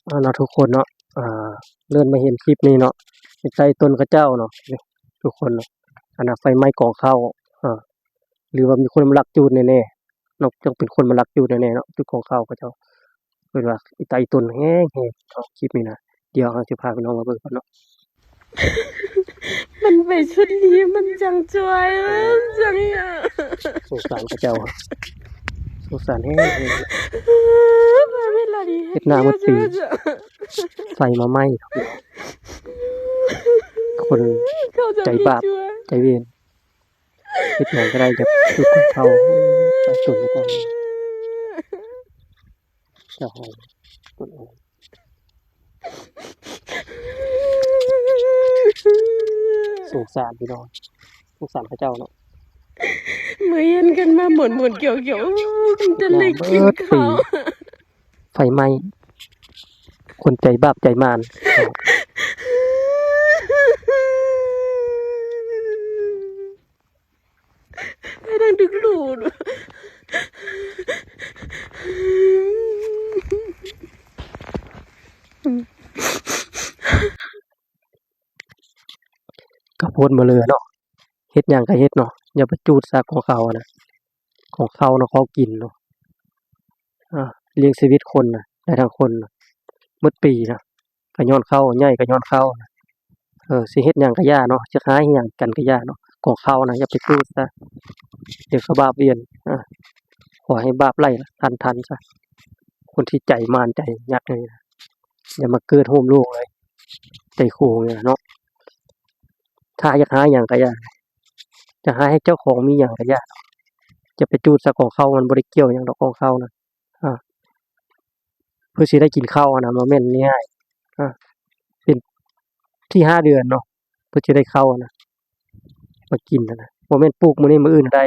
ເອົາເນາະທຸກຄົນເນາະ ອ່າ ເລີນມາເຫັນຄລິບນີ້ເນາະ ຢູ່ໃຕ້ຕົ້ນຂະເຈົ້າເນາະ ທຸກຄົນເນາະ ອັນນ່າ ໄຟໄໝ້ກອງເຂົ້າ ອ່າ ຫຼືວ່າມີຄົນມາລັກຈູດແນ່ໆເນາະ ຕ້ອງເປັນຄົນມາລັກຈູດແນ່ໆເນາະ ຈຸດກອງເຂົ້າຂະເຈົ້າ ເພິ່ນວ່າອີຕາອີຕົນແຮງໆເນາະ ຄລິບນີ້ນະ ດຽວເຮົາຊິພາພີ່ນ້ອງມາເບິ່ງກ່ອນເນາະ. ມັນໄປຊຸດນີ້ມັນຈັ່ງຈອຍ ມັນຈັ່ງຫຍັງ ສົງສານເຂົາເຈົ້າ ສົງສານແຮງໆ ເຮັດນາໝົດປີ ໄຟມາໄໝ້ ຄົນໃຈບາບໃຈເວນ ເຮັດຫຍັງກໍໄດ້ ຢາກຈຸດກອງເຂົ້າ ປະຊາຊົນກໍເຈົ້າໃຫ້ ສົງສານພີ່ນ້ອງ ສົງສານເຂົາເຈົ້າເນາະ ເມື່ອເຫັນກັນມາໝູນໆກ່ຽວໆ ໂອ້ ມັນຈະໄດ້ກິນເຂົ້າ ໄຟໄໝ້ ຄົນໃຈບາບໃຈມານ ໄປທາງດຶງດູດ ກະໂພດມາເລີເນາະ ເຮັດຫຍັງກະເຮັດເນາະ ຢ່າໄປຈູດຊະ ຂອງເຂົາຫັ້ນນະ ຂອງເຂົານະ ຂອງກິນເນາະ ອ່າ ລ້ຽງຊີວິດຄົນນະ ໄດ້ທັງຄົນນະ ໝົດປີນະ ກະຍ້ອນເຂົາ ໃຫຍ່ກະຍ້ອນເຂົານະ ເອີ ຊິເຮັດຫຍັງກະຢ່າເນາະ ຈະຮ້າຍຫຍັງກັນກະຢ່າເນາະ ຂອງເຂົານະ ຢ່າໄປຈູດຊະ ດຽວກະບາບວຽນ ອ່າ ຂໍໃຫ້ບາບໄລ່ທັນໆຊະ ຄົນທີ່ໃຈມານໃຈຍັກນີ້ນະ ຢ່າມາເກີດຮ່ວມໂລກເລີຍ ໃຈໂຄງນີ້ນະເນາະ ຖ້າຢາກຮ້າຍຫຍັງກະຢ່າ ຈະຮ້າຍໃຫ້ເຈົ້າຂອງມີຫຍັງກະຢ່າ ຢ່າໄປຈູດຊະ ຂອງເຂົາມັນບໍ່ໄດ້ກ່ຽວຫຍັງດອກ ຂອງເຂົານະ ອ່າ ເພື່ອຊິໄດ້ກິນເຂົ້າຫັ້ນນະ ບໍ່ແມ່ນງ່າຍ ອ່າ ເປັນສີ່ຫ້າເດືອນເນາະ ເພື່ອຊິໄດ້ເຂົ້າຫັ້ນນະ ມາກິນຫັ້ນນະ ບໍ່ແມ່ນປູກມື້ນີ້ມື້ອື່ນໄດ້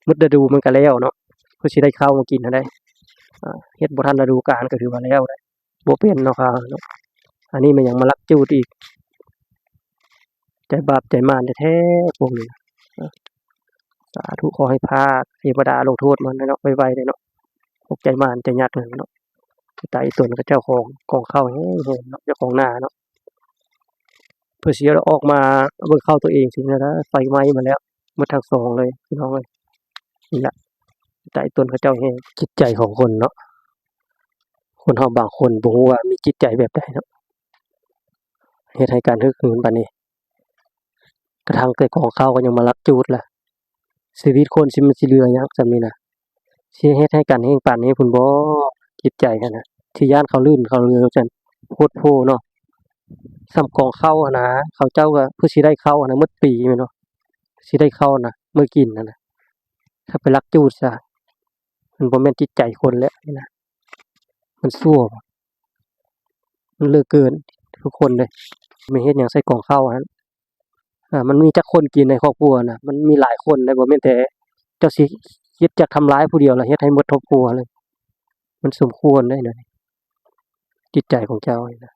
ໝົດລະດູມັນກະແລ້ວເນາະ ເພື່ອຊິໄດ້ເຂົ້າມາກິນຫັ້ນໃດ ອ່າ ເຮັດບໍ່ທັນລະດູການກະຖືວ່າແລ້ວໃດ ບໍ່ເປັນເນາະ ເຂົາເນາະ ອັນນີ້ແມ່ນຫຍັງ ມາລັກຈູດອີກ ໃຈບາບໃຈມານແທ້ໆພວກນີ້ນະ ສາທຸ ຂໍໃຫ້ພາກ ເທວະດາລົງໂທດມັນເນາະ ໄວໆເດເນາະ ພວກໃຈມານໃຈຍັກນັ້ນເນາະ ຕາອີຕົນຂະເຈົ້າຂອງ ຂອງເຂົາແຮງໆເນາະ ເຈົ້າຂອງນາເນາະ ເພື່ອຊິໄດ້ອອກມາເບິ່ງເຂົ້າໂຕເອງ ຊິແນວໃດ ໄຟໄໝ້ມາແລ້ວ ໝົດທັງສອງເລີຍ ພີ່ນ້ອງເອີຍ ນີ້ລະ ຕາອີຕົນຂະເຈົ້າແຮງ ຈິດໃຈຂອງຄົນເນາະ ຄົນເຮົາບາງຄົນບໍ່ຮູ້ວ່າມີຈິດໃຈແບບໃດເນາະ ເຮັດໃຫ້ການຮຶກຫືນປານນີ້ ກະທັ່ງແຕ່ຂອງເຂົາກະຍັງມາລັກຈູດລະ ຊີວິດຄົນຊິ ມັນຊິເຫຼືອຫຍັງສ່ຳນີ້ນະ ຊິເຮັດໃຫ້ກັນແຮງປານນີ້ພຸ້ນບໍ ຈິດໃຈຫັ້ນນະ ຊິຢ້ານເຂົາລື່ນເຂົາເຫຼືອຊັ້ນ ໂພດໂພເນາະ ສ່ຳກອງເຂົ້າຫັ້ນນະ ເຂົາເຈົ້າກະເພື່ອຊິໄດ້ເຂົ້າຫັ້ນນະ ໝົດປີແມ່ນບໍ່ ຊິໄດ້ເຂົ້ານະ ມື້ກິນຫັ້ນນະ ຖ້າໄປລັກຈູດຊະ ມັນບໍ່ແມ່ນຈິດໃຈຄົນແລ້ວນີ້ນະ ມັນຊົ່ວ ມັນເລີກເກີນທຸກຄົນເດ້ ແມ່ນເຮັດຫຍັງໃສ່ກອງເຂົ້າຫັ້ນ ອ່າ ມັນມີຈັກຄົນກິນໃນຄອບຄົວນະ ມັນມີຫຼາຍຄົນເດ້ ບໍ່ແມ່ນແຕ່ເຈົ້າຊິຄິດຈະທຳລາຍຜູ້ດຽວ ລະເຮັດໃຫ້ໝົດຄອບຄົວເລີຍ ມັນສົມຄວນເດ້ນະ ຈິດໃຈຂອງເຈົ້ານີ້ນະ